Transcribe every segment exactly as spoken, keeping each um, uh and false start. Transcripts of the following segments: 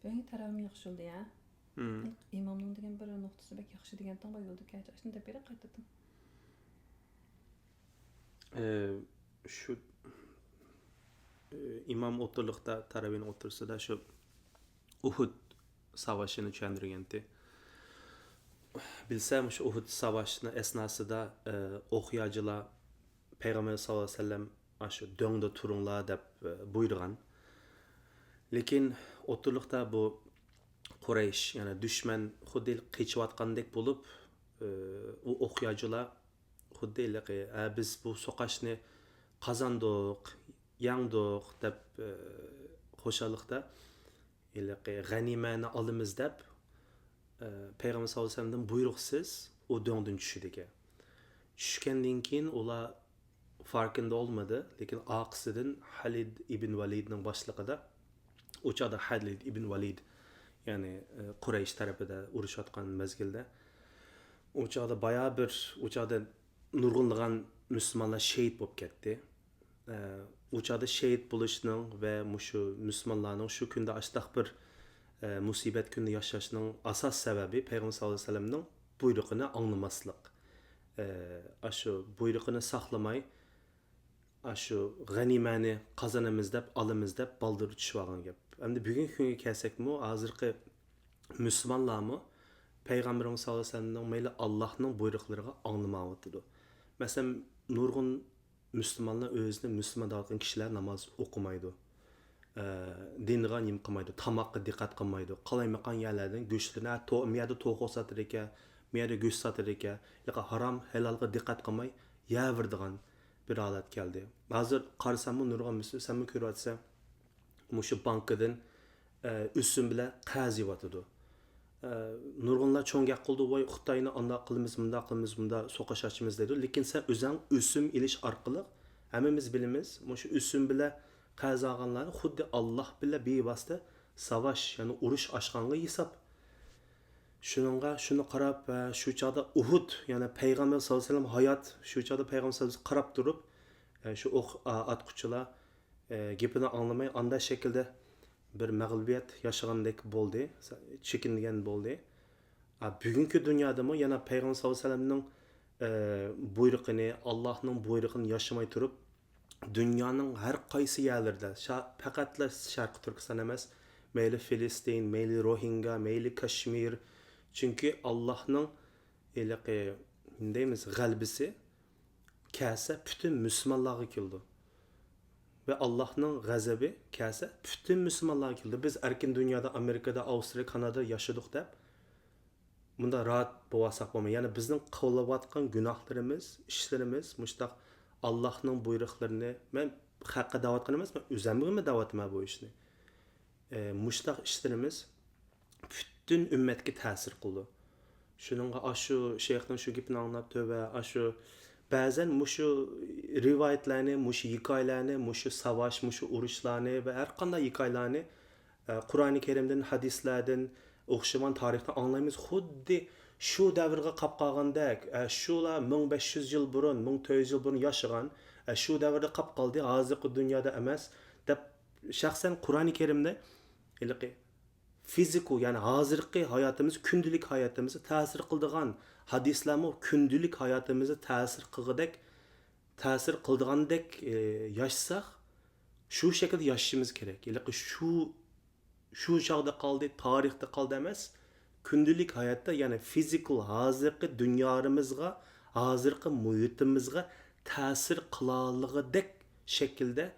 بۈگۈنكى تەرەۋىم ياخشى بولدى، ھە؟ مم. ئىمامنىڭ دېگەن بىر نۇقتىسى بەك ياخشى دېگەنتىڭ، باي يولدا كەچ ئاشۇنى دەپ بېرەي قايتىدىن. ئى، شۇ، ئى، ئىمام ئوتتۇرىلىقتا، تەرەۋىنىڭ ئوتتۇرىسىدا شۇ ئۇھۇد ساۋاشىنى چۈشەندۈرگەنتى. بىلسە، مۇشۇ ئۇھۇد ساۋاشىنىڭ ئەسناسىدا، ئى، ئوقياجىلار پەيغەمبەر ساللاللاھۇ ئەلەيھى ۋەسەللەم ئاشۇ دۆڭدە تۇرۇڭلار دەپ، ئى، بۇيرۇغان. لېكىن ئوتتۇرىلىقتا بۇ قۇرەيش، يەنى دۈشمەن خۇددى قېچىۋاتقاندەك بولۇپ، ئى، ئۇ ئوقياجىلار خۇددى ھېلىقى، «ھە، بىز بۇ سوقاشنى قازاندۇق، يەڭدۇق» دەپ، ئى، خۇشاللىقتا ھېلىقى غەنىيمەنى ئالىمىز دەپ، ئى، پەيغەمبەر ساللاللاھۇ ئەلەيھى ۋەسەللەمدىن بۇيرۇقسىز ئۇ دۆڭدىن چۈشىدىكەن. چۈشكەندىن كېيىن ئۇلار فاركىندا بولمىدى، لېكىن ئارقىسىدىن خالىد ئىبن ۋەلىدنىڭ باشلىقىدا، ئۇ چاغدا خالىد ئىبن ۋەلىد، يەنى، ئى، قۇرەيش تەرىپىدە ئۇرۇشۇۋاتقان مەزگىلدە، ئۇ چاغدا بايا بىر، ئۇ چاغدا نۇرغۇنلىغان مۇسۇلمانلار شېھىت بولۇپ كەتتى. ئى، ئۇ چاغدا شېھىت بولۇشنىڭ ۋە مۇشۇ مۇسۇلمانلارنىڭ شۇ كۈندە ئاشتاق بىر، ئى، مۇسىبەت كۈندە ياشاشنىڭ ئاساس سەۋەبى پەيغەمبەر ساللاللاھۇ ئەلەيھى ۋەسەللەمنىڭ بۇيرۇقىنى ئاڭلىماسلىق. ئى، ئاشۇ بۇيرۇقىنى ساقلىماي، ئاشۇ غەنىيمەنى قازىنىمىز دەپ، ئالىمىز دەپ بالدۇر چۈشۈۋالغان گەپ. ئەمدى بۈگۈنكى كۈنگە كەلسەكمۇ، ھازىرقى مۇسۇلمانلارمۇ پەيغەمبىرىمىز ساللاللاھۇ ئەلەيھى ۋەسەللەمنىڭ مەيلى ئاللاھنىڭ بۇيرۇقلىرىغا ئاڭلىمايۋاتىدۇ. مەسىلەن، نۇرغۇن مۇسۇلمانلار ئۆزىنى مۇسۇلمان دەۋاتقان كىشىلەر ناماز ئوقۇمايدۇ. ئە، دىنغا نېمە قىلمايدۇ، تاماققا دىققەت قىلمايدۇ. قالايمىقان يەرلەردىن گۆشلىرىنى، ھە، تو-، مۇ يەردە توخۇ ساتىدىكەن، مۇ يەردە گۆش ساتىدىكەن، ھېلىقى ھارام، ھالالغا دىققەت قىلماي يەۋېرىدىغان بىر ھالەت كەلدى. ھازىر قارىساممۇ نۇرغۇن مۇسۇ-، سەنمۇ كۆرۈۋاتىسەن، مۇشۇ بانكىدىن، ئە، ئۆسۈم بىلەن قەرز يېۋاتىدۇ. ئە، نۇرغۇنلار چوڭ گەپ قىلىدۇ، «ۋاي، خىتاينى ئانداق قىلىمىز، مۇنداق قىلىمىز، مۇنداق سوقۇش ئاچىمىز» دەيدۇ. لېكىن سەن ئۆزۈڭ ئۆسۈم ئېلىش ئارقىلىق، ھەممىمىز بىلىمىز، مۇشۇ ئۆسۈم بىلەن قەرز ئالغانلارنى خۇددى ئاللاھ بىلەن بىۋاسىتە ساۋاش، يەنى ئۇرۇش ئاچقانغا ھېساب. شۇنىڭغا، شۇنى قاراپ، ھە، شۇ چاغدا ئۇھۇد، يەنى پەيغەمبەر ساللاللاھۇ ئەلەيھى ۋەسەللەم ھايات، شۇ چاغدا پەيغەمبەر ساللاللاھۇ ئەلەيھى ۋەسەللەم قاراپ تۇرۇپ، ئە، شۇ ئوق، ئا، ئاتقۇچىلار، ئە، گېپىنى ئاڭلىماي، ئانداق شەكىلدە بىر مەغلۇبىيەت ياشىغاندەك بولدى، چېكىنگەن بولدى. ئا، بۈگۈنكى دۇنيادىمۇ يەنە پەيغەمبەر ساللاللاھۇ ئەلەيھى ۋەسەللەمنىڭ، ئە، بۇيرۇقىنى، ئاللاھنىڭ بۇيرۇقىنى ياشىماي تۇرۇپ، دۇنيانىڭ ھەر قايسى يەرلىرىدە، شا-، پەقەتلا شەرقىي تۈركىستان ئەمەس، مەيلى فىلىستىن، مەيلى روھىنگا، مەيلى كاشمىر، چۈنكى ئاللاھنىڭ ھېلىقى، نېمە دەيمىز، غەلىبىسى كەلسە پۈتۈن مۇسۇلمانلارغا كېلىدۇ. ۋە ئاللاھنىڭ غەزەبى كەلسە پۈتۈن مۇسۇلمانلارغا كېلىدۇ. بىز ئەركىن دۇنيادا، ئامېرىكىدا، ئاۋسترالىيە، كانادادا ياشىدۇق دەپ، مۇنداق راھەت بولۇۋالساق بولمايدۇ. يەنى بىزنىڭ قىلىۋاتقان گۇناھلىرىمىز، ئىشلىرىمىز، مۇشۇنداق ئاللاھنىڭ بۇيرۇقلىرىنى، مەن خەققە دەۋاتقان ئەمەس، مەن ئۆزۈمگىمۇ دەۋاتىمەن بۇ ئىشنى. ئە، مۇشۇنداق ئىشلىرىمىز پۈتۈن ئۈممەتكە تەسىر قىلىدۇ. شۇنىڭغا ئاشۇ شەيخنىڭ شۇ گېپىنى ئاڭلاپ، تۆۋە، ئاشۇ بەزەن مۇشۇ رىۋايەتلەرنى، مۇشۇ ھېكايىلەرنى، مۇشۇ ساۋاش، مۇشۇ ئۇرۇشلارنى ۋە ھەر قانداق ھېكايىلەرنى، ئە، قۇرئانى كەرىمدىن، ھەدىسلەردىن، ئوخشىمىغان تارىخنى ئاڭلايمىز. خۇددى شۇ دەۋرگە قاپ قالغاندەك، ئە، شۇلار مىڭ بەش يۈز يىل بۇرۇن، مىڭ تۆت يۈز يىل بۇرۇن ياشىغان، ئە، شۇ دەۋردە قاپ قالدى، ھازىرقى دۇنيادا ئەمەس، دەپ شەخسەن قۇرئانى كەرىمنى ھېلىقى فىزىكو، يەنى ھازىرقى ھاياتىمىز، كۈندىلىك ھاياتىمىزغا تەسىر قىلىدىغان ھەدىسلەرمۇ كۈندىلىك ھاياتىمىزغا تەسىر قىلغۇدەك، تەسىر قىلىدىغاندەك، ئى، ياشىساق، شۇ شەكىلدە ياشىشىمىز كېرەك. ھېلىقى شۇ، شۇ چاغدا قالدى، تارىختا قالدى ئەمەس، كۈندىلىك ھاياتتا، يەنى فىزىكال، ھازىرقى دۇنيارىمىزغا، ھازىرقى مۇھىتىمىزغا تەسىر قىلالىغۇدەك شەكىلدە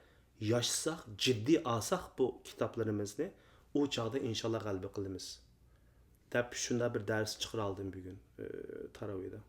ياشىساق، جىددىي ئالساق بۇ كىتابلىرىمىزنى، ئۇ چاغدا ئىنشاللا غەلىبە قىلىمىز، دەپ شۇنداق بىر دەرس چىقىرالدىم بۈگۈن، ئى، تاراۋىدا.